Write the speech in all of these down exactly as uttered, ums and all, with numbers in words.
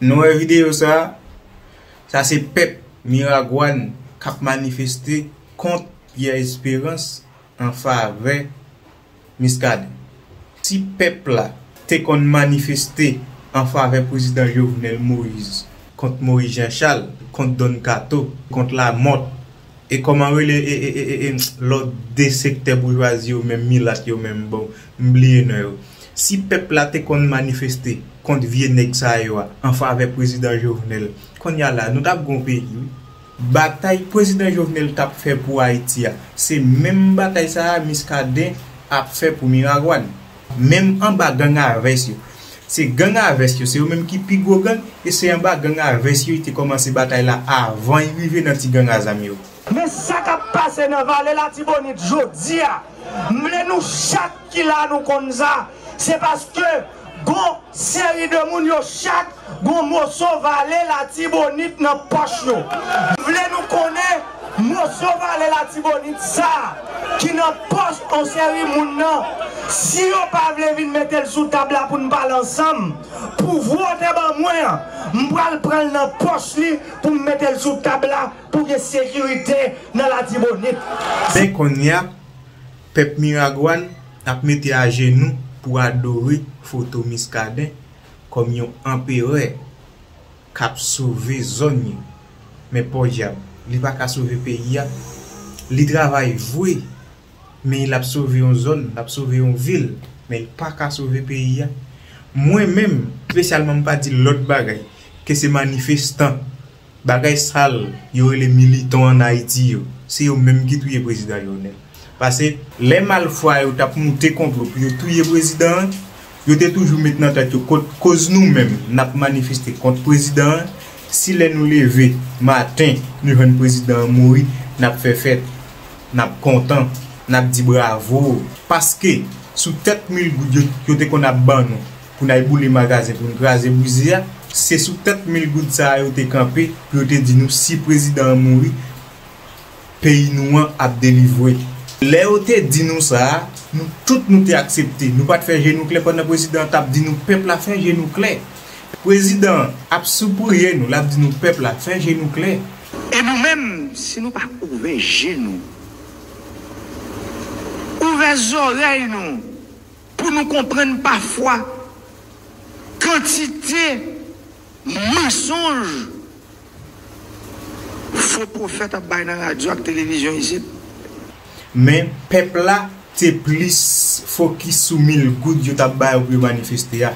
Nou wè videyo sa a, sa se pèp Miragwàn k ap manifeste kont Pierre Espérance an favè Muscadin. Si pèp la te konn manifeste an favè prezidan Jovenel Moïse, kont Moïse Jean Charles, kont Don Kato, kont Lamothe, e kòman rele e, e, e, e, e, lòt de sektè boujwazi yo menm, milat yo menm, bon, m bliye non yo. Si pèp la te konn manifeste kont vye nèg sa yo a, an favè prezidan Jovenel, kounye a la, nou t ap gon peyi, wi. Batay prezidan Jovenel t ap fè pou Ayiti a, se menm batay sa a Muscadin ap fè pou Miragwàn. Menm anba gang a vès yo. Se gang a vès yo, se yo menm ki pi gwo gang, e se anba gang a vès yo li te kòmanse batay la avan li rive nan ti gang a zam yo. Men sa k ap pase nan Vale Latibonit jodi a, m vle nou chak ki la nou konn sa, se paske gon seri de moun yo chak gon moso Vale Latibonit nan pòch yo. M vle nou konnen moso Vale Latibonit sa a ki nan pòch on seri moun nan, si yo pa vle vin mete l sou tab la pou n pale ansanm, pouvwa w te ban mwen an, m pral pran l nan pòch li pou m mete l sou tab la pou gen sekirite nan Latibonit. Men kounye a, pèp Miragwàn ap mete ajenou pou adore foto Muscadin kòm yon anperè k ap sove zòn yo. Men pòdyab, li pa ka sove peyi a. Li travay vre, men l ap sove yon zòn, l ap sove yon vil, men l pa ka sove peyi a. Mwen menm, espesyalman, m pa di lòt bagay ke se manifestan, bagay sal yo rele militan ann Ayiti yo, se yo menm ki touye prezidan Jovenel. Paske lè malfwa yo t ap moute konplo pou yo touye prezidan an, yo te toujou met nan tèt yo kot koz nou menm n ap manifeste kont prezidan an, si lè nou leve maten nou jwenn prezidan an mouri, n ap fè fèt, n ap kontan, n ap di bravo. Paske sou tèt mil goud yo, yo te konn ap ban nou pou n al boule magazen, pou n kraze brize a, se sou tèt mil goud sa a yo te kanpe pou yo te di nou si prezidan an mouri, peyi nou an ap delivre. Lè yo te di nou sa a, nou tout nou te aksepte. Nou pa t fè je nou klè pandan prezidan an t ap di nou pèp la fè je nou klè. Prezidan an ap sipliye nou, l ap di nou pèp la fè je nou klè. E nou menm, si nou pa ouvè je nou, ouvè zòrèy nou, pou nou konprann pafwa kantite mansonj fo pwofèt ap bay nan radyo ak televizyon isit. Men pèp la te plis fokis sou mil goud yo t ap ba yo pou yo manifeste a.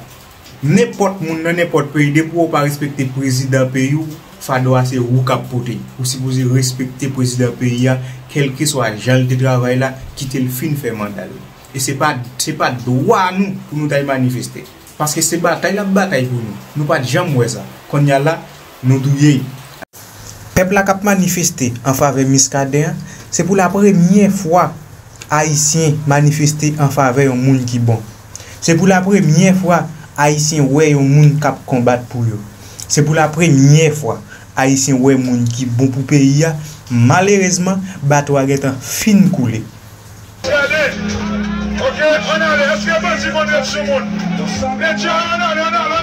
Nenpòt moun nan nenpòt peyi, depi w pa respekte prezidan peyi w, fado a se ou k ap pote. Ou sipoze respekte prezidan peyi a, kèlkeswa jan l te travay la, kite l fin fè manda l. E se pa, se pa dwa nou pou nou t al manifeste. Paske se batay l ap batay pou nou. Nou pa t janm wè sa. Kounye a la, nou touye l. Pèp la k ap manifeste an favè Muscadin an, se pou la premyè fwa Ayisyen manifeste an favè yon moun ki bon. Se pou la premyè fwa Ayisyen wè yon moun k ap konbat pou yo. Se pou la premyè fwa Ayisyen wè moun ki bon pou peyi a. Malerezman, bato a gentan fin koule. Gade! Ok, ann ale. Èske bandi konn ret sou moun? Medya, ann ale, ann ale.